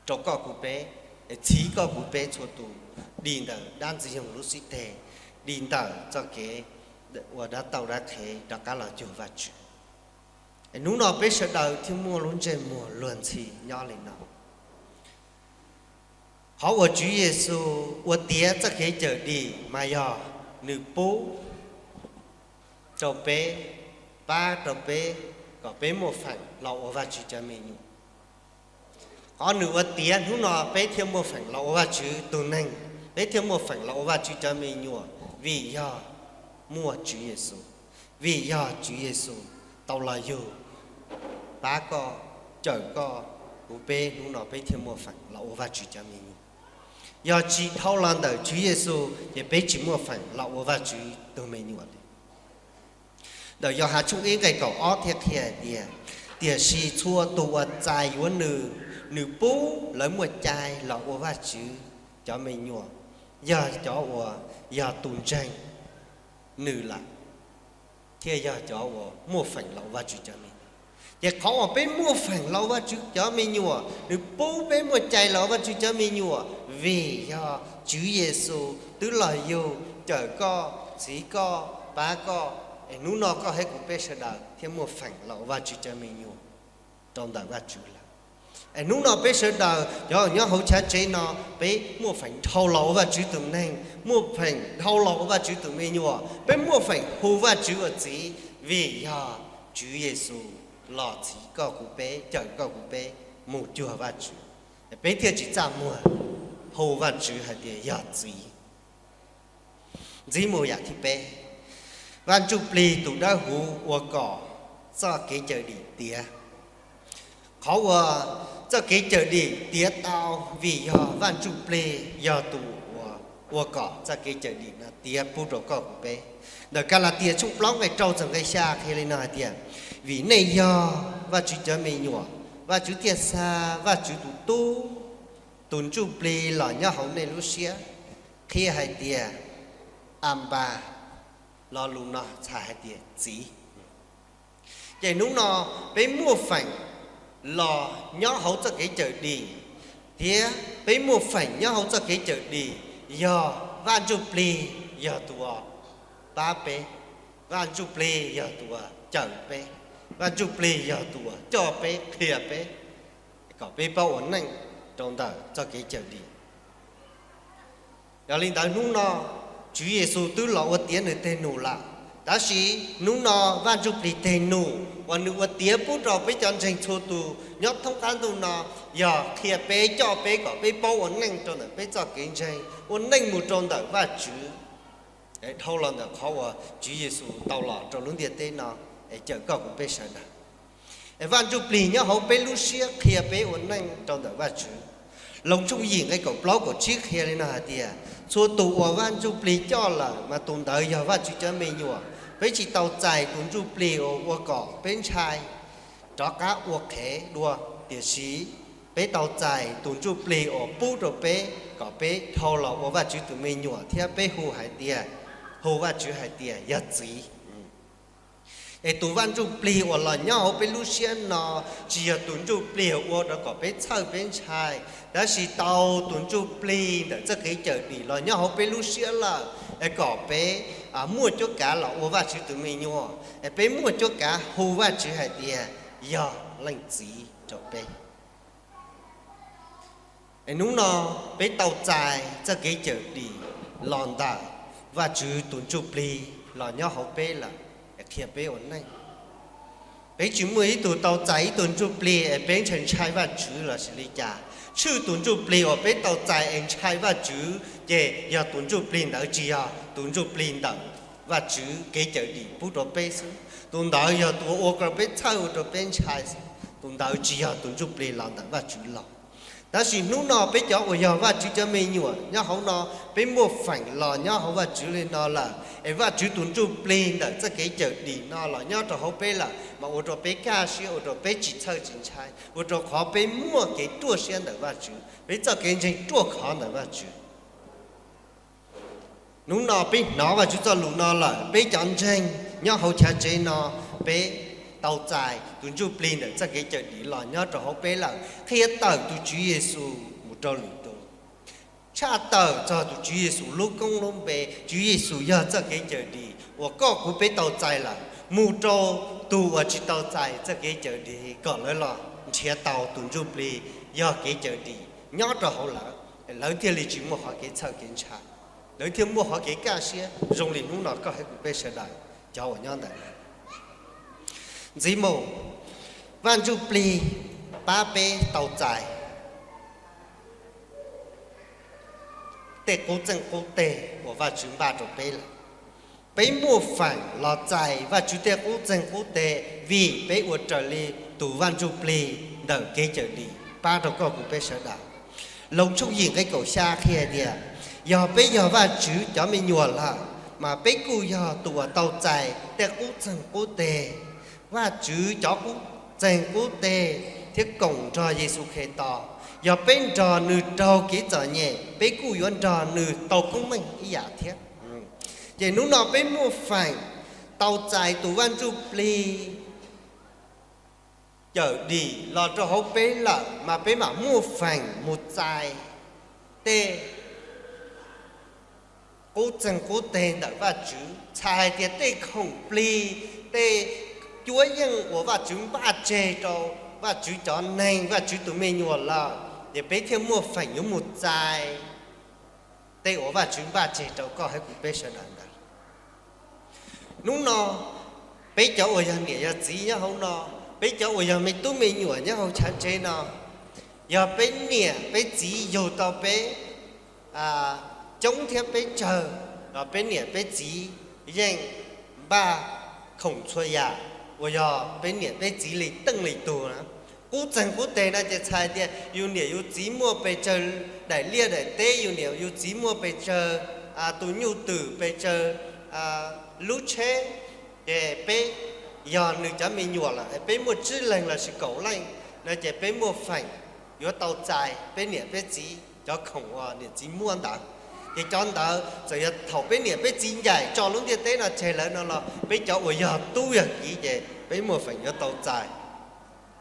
rau koj kuv peb, es txhiv koj kuv peb txhua tus dim ntawm dab ntxwg nyoog lub xib teg, dim ntawm txoj kev ua dab tauj dab qhev rov qab los cuag Vajtswv. Es hnub no peb sawv daws thiaj muaj lub ntsej muag luag ntxhi nyob li no. Qhov uas Tswv Yexus ua tiav txoj kev cawm dim mas yog nws pub rau peb, pab rau peb, kom peb muaj feem los ua Vajtswv cov me nyuam. Qhov nws ua tiav hnub no peb thiaj muaj feem los ua Vajtswv tus neeg, peb thiaj muaj feem los ua Vajtswv cov me nyuam, vim yog muaj Tswv Yexus, vim yog Tswv Yexus tau los yug pab koj, cawm koj, kuv peb, hnub no peb thiaj muaj feem los ua Vajtswv cov me nyuam. Yog tsis dhau los ntawm Tswv Yexus ces peb tsis muaj feem los ua Vajtswv tus me nyuam li. Ntawm Yauhas tshooj ib nqe kaum ob thiaj qhia hais tias, tiam sis txhua tus uas txais yuav nws nws pub lawv muaj cai los ua Vajtswv cov me nyuam, yog cov uas yog tus ntseeg nws lawm, thiaj yog cov uas muaj feem los ua Vajtswv cov me nyuam. Ces qhov uas peb muaj feem los ua Vajtswv cov me nyuam, nws pub peb muaj cai los ua Vajtswv cov me nyuam vim yog Tswv Yexus twb los yug cawm koj, txhiv koj, pab koj, es hnub no koj thiab kuv peb sawv daws thiaj muaj feem los ua Vajtswv cov me nyuam rau ntawm Vajtswv lawm. Es hnub no peb sawv daws cov nyob hauv chav tsev no, peb muaj feem dhau los ua Vajtswv tus neeg, muaj feem dhau los ua Vajtswv tus me nyuam, peb muaj feem hu Vajtswv ua txiv vim yog Tswv Yexus los txhiv koj kuv peb, cawm koj kuv peb mus cuag Vajtswv. Peb thiaj tsis txaj muag hu Vajtswv hais tias yog txiv. Ntxiv mus yam thib peb, Vaj Ntsujplig tus Dawbhuv ua kom txoj kev cawm dim tiav. Qhov uas txoj kev cawm dim tiav tau vim yog Vaj Ntsujplig yog tus uas ua kom txoj kev cawm dim no tiav pub rau koj kuv peb. Ntawm Kalatias tshooj plaub nqe rau txog nqe xya qhia li no hais tias, vim nej yog Vajtswv cov me nyuam, Vajtswv thiaj xa Vajtswv tus Tub, tus Ntsujplig los nyob hauv nej lub siab, qhia hais tias, Anpas, lo lus no txhais hais tias txiv. Ces hnub no peb muaj feem los nyob hauv txoj kev cawm dim, thiab peb muaj feem nyob hauv txoj kev cawm dim yog Vaj Ntsujplig yog tus uas pab peb, Vaj Ntsujplig yog tus uas cawm peb, Vaj Ntsujplig yog tus uas coj peb, qhia peb, kom peb paub ua neej rau ntawm txoj kev cawm dim. Yog li ntawd hnub no Tswv Yexus twb los ua tiav nws teg num lawm, tab sis hnub no Vaj Ntsujplig teg num uas nws ua tiav pub rau peb cov ntseeg txhua tus nyob thoob qab ntuj no yog qhia peb, coj peb kom peb paub ua neej rau ntawm peb txoj kev ntseeg, ua neej mus rau ntawm Vajtswv. Dhau los ntawm qhov uas Tswv Yexus tau los rau lub ntiaj teb no es cawm koj kuv peb sawv daws. Es Vaj Ntsujplig nyob hauv peb lub siab qhia peb ua neej rau ntawm Vajtswv. Loos tshooj yim nqe kaum plaub kaum tsib qhia li no hais tias, txhua tus uas Vaj Ntsujplig coj lawm mas tus ntawd yog Vajtswv cov me nyuam. Peb tsis tau txais tus Ntsujplig uas ua kom peb ntshai rov qab ua qhev dua, tiam sis peb tau txais tus Ntsujplig uas pub rau peb kom peb dhau los ua Vajtswv tus me nyuam thiab peb hu hais tias, hu Vajtswv hais tias yog txiv. Es tus Vaj Ntsujplig uas los nyob hauv peb lub siab no tsis yog tus Ntsujplig ua rau kom peb txhawj peb ntshai, tab sis tau tus Ntsujplig ntawm txoj kev cawm dim los nyob hauv peb lub siab lawm, es kom peb muaj cuab kav los ua Vajtswv tus me nyuam, es peb muaj cuab kav hu Vajtswv hais tias yog leej txiv rau peb. Es hnub no peb tau txais txoj kev cawm dim los ntawm Vajtswv tus Ntsujplig los nyob hauv peb lawm, qhia peb ua neej. Peb tsis muaj ib tug tau txais ib tug Ntsujplig es peb ntshai ntshai Vajtswv los sis li cas. Tshwj tus Ntsujplig uas peb tau txais es ntshai Vajtswv ces yog tus Ntsujplig ntawd tsis yog tus Ntsujplig ntawm Vajtswv kev cawm dim pub rau peb xwb. Tus ntawd yog tus ua rau peb txhawj, ua rau peb ntshai xwb. Tus ntawd tsis yog tus Ntsujplig los ntawm Vajtswv los. Tab sis hnub no peb cov uas yog Vajtswv cov me nyuam nyob hauv no, peb muaj feem los nyob hauv Vajtswv li no lawm, es Vajtswv tus Ntsujplig ntawm txoj kev cawm dim no los nyob rau hauv peb lawm mas ua rau peb kaj siab, ua rau peb tsis txhawj tsis ntshai, ua rau qhov peb muaj kev ruaj siab ntawm Vajtswv, peb txoj kev ntseeg ruaj khov ntawm Vajtswv. Hnub no peb hnov Vajtswv txoj lus no lawm, peb cov ntseeg nyob hauv chav tsev no, peb tau txais tus Ntsujplig ntawm txoj kev cawm dim los nyob rau hauv peb lawm, qhia tawm tus Tswv Yexus mus rau lwm tus, tshaj tawm txog tus Tswv Yexus lub koob lub npe. Tswv Yexus yog txoj kev cawm dim uas koj kuv peb tau txais lawm, mus rau tus uas tsis tau txais txoj kev cawm dim kom lawv los nrhiav tau tus Ntsujplig yog kev cawm dim nyob rau hauv lawv, lawv thiaj li tsis muaj qhov kev txhawj kev ntshai, lawv thiaj muaj qhov kev kaj siab zoo li hnub no koj thiab kuv peb sawv daws cov uas nyob ntawm. Ntxiv mus, Vaj Ntsujplig pab peb tau txais tej qub txeeg qub teg uas Vajtswv npaj rau peb lawm. Peb muaj feem los txais Vajtswv tej qub txeeg qub teg vim peb ua raws li tus Vaj Ntsujplig ntawm kev cawm dim pab rau koj kuv peb sawv daws. Loos tshooj yim nqe kaum xya qhia hais tias, yog peb yog Vajtswv cov me nyuam lawm, mas peb kuj yog tus uas tau txais tej qub txeeg qub teg. Vajtswv cov qub txeeg qub teg thiab koom nrog Yexus Khetos. Yog peb nrog nws raug kev txom nyem, peb kuj yuav nrog nws tau koob meej ib yam thiab. Ces hnub no peb muaj feem tau txais tus Vaj Ntsuj Plig cawm dim los rau hauv peb lawm, mas peb mam muaj feem mus txais tej qub txeeg qub teg ntawm Vajtswv, txhais hais tias tej khoom plig, tej cuab yeej uas Vajtswv npaj tseg rau Vajtswv cov neeg, Vajtswv tus me nyuam lawm, ces peb thiaj muaj feem yuav mus txais tej uas Vajtswv npaj tseg rau koj thiab kuv peb sawv daws ntawd. Hnub no, peb cov uas yog niam yog txiv nyob hauv no, peb cov uas yog me tub me nyuam nyob hauv chav tsev no, yog peb niam peb txiv yug tau peb coob thiab peb tsawg, los peb niam peb txiv yeej npaj khoom txhua yam uas yog peb niam peb txiv li teej li tug na. Qub txeeg qub teg no ces txhais tias yus niam yus txiv muaj pes tsawg daim liaj daim teb, yus niam yus txiv muaj pes tsawg tus nyuj twm, pes tsawg lub tsheb, ces peb yog nws cov me nyuam lawm, peb muaj tsib leeg los sis kaum leej no ces peb muaj feem yuav tau txais peb niam peb txiv cov khoom uas niam txiv muaj ntawd. Ces cov ntawd txawm yog thaum peb niam peb txiv ncaim tso lub ntiaj teb no tseg lawm no los peb cov uas yog tub yog kiv ces peb muaj feem yuav tau txais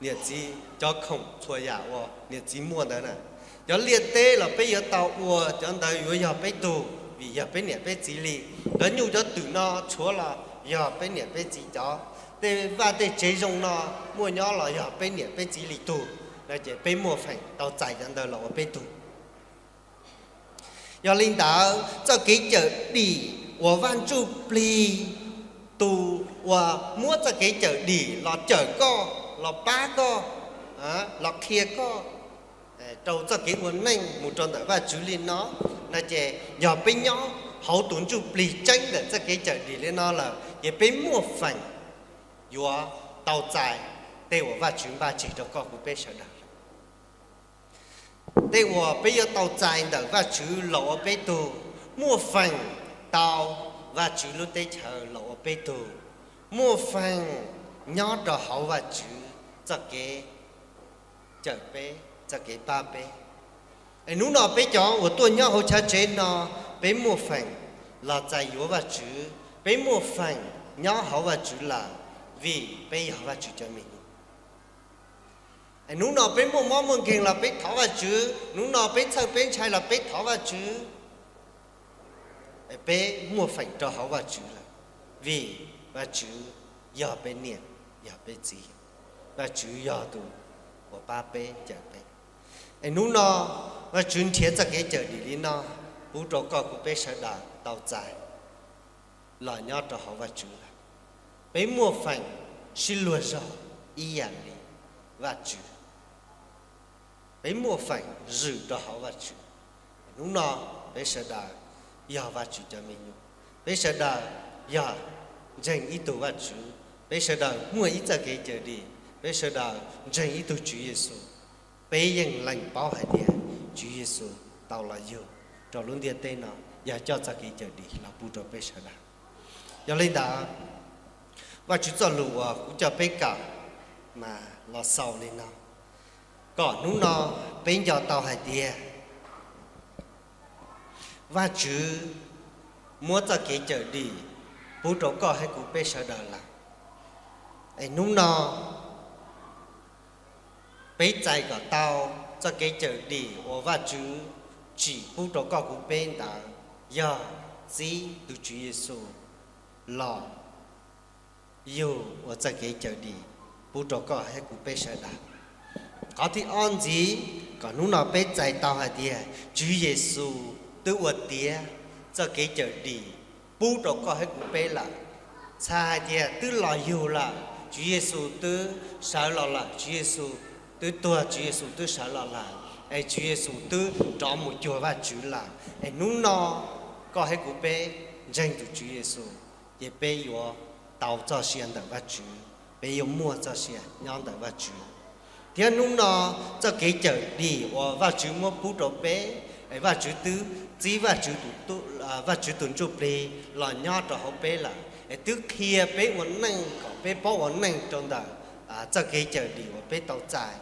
niam txiv cov khoom txhua yam uas niam txiv muaj ntawd na. Cov liaj teb los peb yuav tau ua, cov ntawd yuav yog peb tug vim yog peb niam peb txiv li. Cov nyuj cov twm no tshuav los yog peb niam peb txiv cov. Tej vaj tej tsev zoo no muaj nyob los yog peb niam peb txiv li tug, no ces peb muaj feem tau txais cov ntawd los ua peb tug. Yog li ntawd, txoj kev cawm dim uas Vaj Ntsuj Plig, tus uas muab txoj kev cawm dim los cawm koj, los pab koj, los qhia koj rau txoj kev ua neej mus rau ntawm Vajtswv li no, no ces yog peb nyob hauv tus Ntsuj Plig tseeb ntawm txoj kev cawm dim li no lawm ces peb muaj feem yuav tau txais tej uas Vajtswv npaj tseg rau koj kuv peb sawv daws. Tej uas peb yuav tau txais ntawm Vajtswv los ua peb tug, muaj feem tau Vajtswv lub teb chaws los ua peb tug, muaj feem nyob rau hauv Vajtswv txoj kev cawm peb, txoj kev pab peb. Es hnub no peb cov uas tuaj nyob hauv chav tsev no, peb muaj feem los txais yuav Vajtswv, peb muaj feem nyob hauv Vajtswv lawm, vim peb yog Vajtswv cov me nyuam. Es hnub no peb muaj mob muaj nkeeg los peb thov Vajtswv, hnub no peb txhawj peb ntshai los peb thov Vajtswv. Peb muaj feem rau hauv Vajtswv lawm, vim Vajtswv yog peb niam, yog peb txiv, Vajtswv yog tus uas pab peb cawm peb. Es hnub no Vajtswv nrhiav txoj kev cawm dim li no pub rau koj kuv peb sawv daws tau txais los nyob rau hauv Vajtswv lawm. Peb muaj feem sib luag zog ib yam li Vajtswv. Peb muaj feem zwm rau hauv Vajtswv. Hnub no peb sawv daws yog Vajtswv cov me nyuam, peb sawv daws yog ntseeg ib tug Vajtswv, peb sawv daws muaj ib txoj kev cawm dim, peb sawv daws ntseeg ib tug Tswv Yexus. Peb yeej lees paub hais tias Tswv Yexus tau los yug rau lub ntiaj teb no yog coj txoj kev cawm dim los pub rau peb sawv daws. Yog li ntawd, Vajtswv txoj lus uas kuv coj peb kawm mas los xaus li no, kom hnub no peb nco tau hais tias Vajtswv muab txoj kev cawm dim pub rau koj thiab kuv peb sawv daws lawm. Es hnub no peb txais kom tau txoj kev cawm dim uas Vajtswv tsim pub rau koj kuv peb ntawd yog txib tus Tswv Yexus los yug ua txoj kev cawm dim pub rau koj thiab kuv peb sawv daws. Qhov thib ob ntxiv, kom hnub no peb txais tau hais tias Tswv Yexus twb ua tiav txoj kev cawm dim pub rau koj thiab kuv peb lawm. Txhais hais tias twb los yug lawm, Tswv Yexus twb sawv los lawm, Tswv Yexus twb tuag, Tswv Yexus twb sawv los lawm, es Tswv Yexus twb rov mus cuag Vajtswv lawm. Es hnub no koj thiab kuv peb ntseeg tus Tswv Yexus, ces peb yuav tau txoj sia ntawm Vajtswv, peb yuav muaj txoj sia nyob ntawm Vajtswv. Thiab hnub no txoj kev cawm dim uas Vajtswv muab pub rau peb, es Vajtswv twb txib Vajtswv tus, Vajtswv tus Ntsuj Plig los nyob rau hauv peb lawm, es twb qhia peb ua neej kom peb paub ua neej rau ntawm txoj kev cawm dim uas peb tau txais.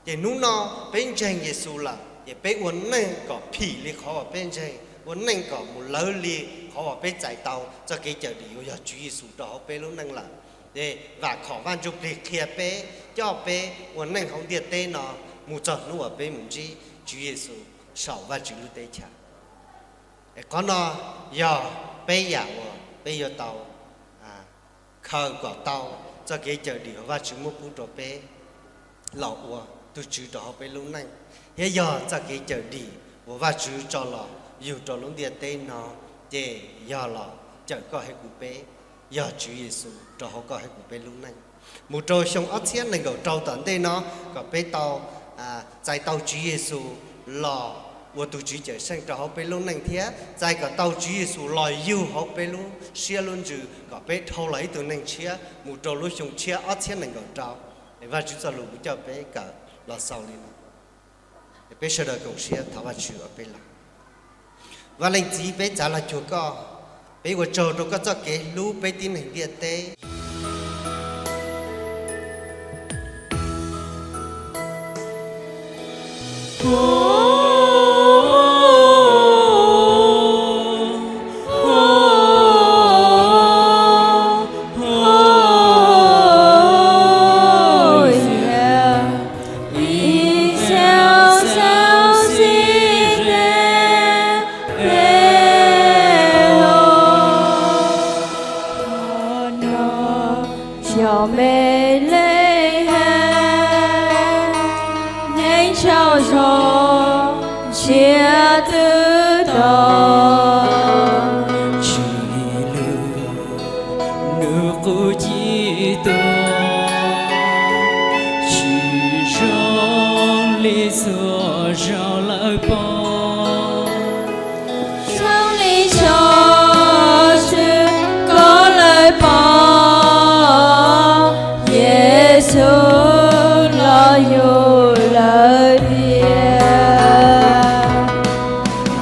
Ces hnub no peb ntseeg Yexus lawm ces peb ua neej kom phim li qhov uas peb ntseeg, ua neej kom mus lawv li qhov uas peb txais tau txoj kev cawm dim uas yog Tswv Yexus rau hauv peb lub neej lawm. Ces vam khom Vaj Ntsujplig qhia peb, coj peb ua neej hauv ntiaj teb no mus txog hnub uas peb mus ntsib Tswv Yexus saum Vajtswv lub teb chaws. Qhov no yog peb yam uas peb yuav tau khaws kom tau txoj kev cawm dim uas Vajtswv muab pub rau peb los ua tus Tswv rau hauv peb lub neej, thiab yog txoj kev cawm dim uas Vajtswv tso los yug rau lub ntiaj teb no, ces yog los cawm koj thiab kuv peb, yog Tswv Yexus rau hauv koj thiab kuv peb lub neej. Mus rau xyoo ob txhiab nees nkaum rau tom ntej no, kom peb tau txais tau Tswv Yexus los ua tus Tswv Cawmseej rau hauv peb lub neej thiab txais kom tau Tswv Yexus los yug hauv peb lub siab lub ntsws kom peb dhau los ib tug neeg tshiab mus rau lub xyoo tshiab ob txhiab nees nkaum rau. Es Vajtswv txoj lus kuv coj peb kawm los xaus li no. Peb sawv daws koom siab thov Vajtswv ua peb los. Vaj Leej Txiv, peb txav los cuag koj, peb ua tsaug rau koj txoj kev hlub peb tib neeg ntiaj teb. Cov me leej hais neeg tsaug zog ntsiab twb to, tsis lwm nws qub ci tuag, tsis zoo li txhua zaus lawv pom, zoo li tso tswv koj lawv pom. Yexus los yug lawv tiag.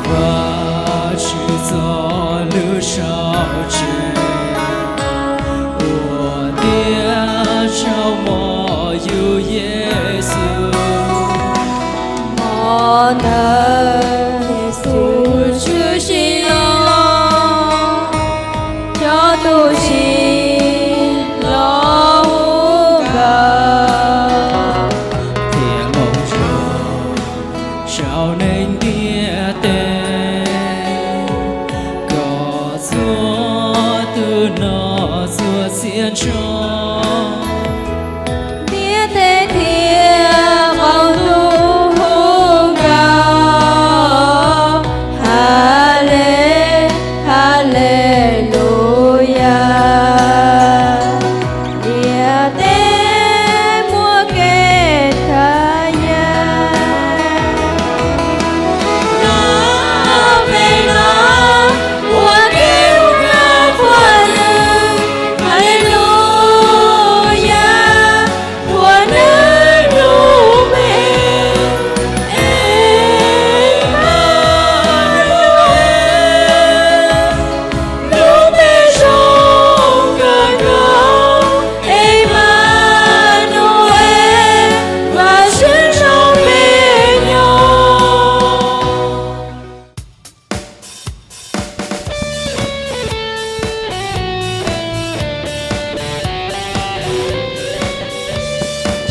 Vajtswv txoj lus sau tseg ua tiav tsaug mom yug Yexus. Hmo ntawd Yexus Tswv Siv Los, cov tub si los hu nkaus, thiab hloov zog rau neeg ntiaj teb, kom txhua tus hnov txhua txhia ntsog. Ntiaj teb thiab qaum ntuj hu nkaus, Haleluyas, Haleluyas. Ntiaj teb muaj kev thaj yeeb, los peb los ua kev hu rau Phuj Nws, Haleluyas, Phuj Nws lub npe, Emanuel, lub npe zoo kawg nkaus, Emanuel, Vajtswv nrog peb nyob.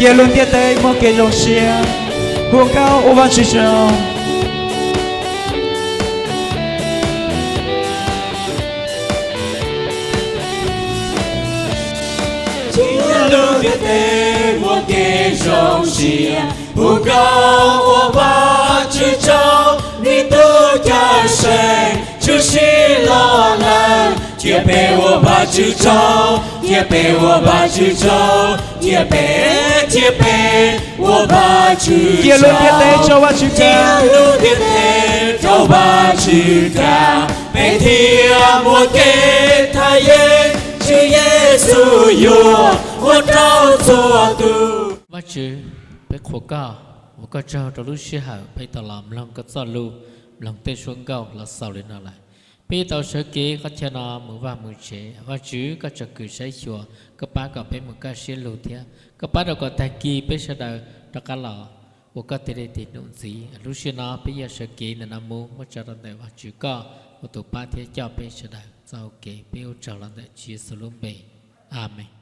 Cia lub ntiaj teb muaj kev zoo siab, hu nkauj ua Vajtswv tsaug. Cia lub ntiaj teb muaj kev zoo siab, hu nkauj ua Vajtswv tsaug, vim tus Cawm Seej tshwm sim los lawm. Cia peb ua Vajtswv tsaug, cia peb ua Vajtswv tsaug, cia peb, cia peb ua Vajtswv, cia lub ntiaj teb rau Vajtswv, cia lub ntiaj teb rau Vajtswv kab, peb thiaj muaj kev thaj yeeb. Tswv Yexus yuav ua rau txhua tus. Vajtswv, peb qhuas koj, ua koj tsaug rau lub sij hawm peb tau los mloog koj txoj lus, mloog tej suab nkauj los xaus li no lawm. Peb yuav tau sawv kev qhov chaw no mus vaj mus tsev. Vajtswv, koj tsom kwm saib xyuas, koj pab kom peb mus kaj siab lug thiab koj pab rau kom tag kis peb sawv daws rov qab los ua koj tes dej tes num ntxiv. Lub sij hawm no peb yuav sawv kev ntawm no mus muab tso rau ntawm Vajtswv koj ua tus pab thiab coj peb sawv daws txoj hau kev. Peb ua tsaug los ntawm Tswv Yexus lub npe, Amees.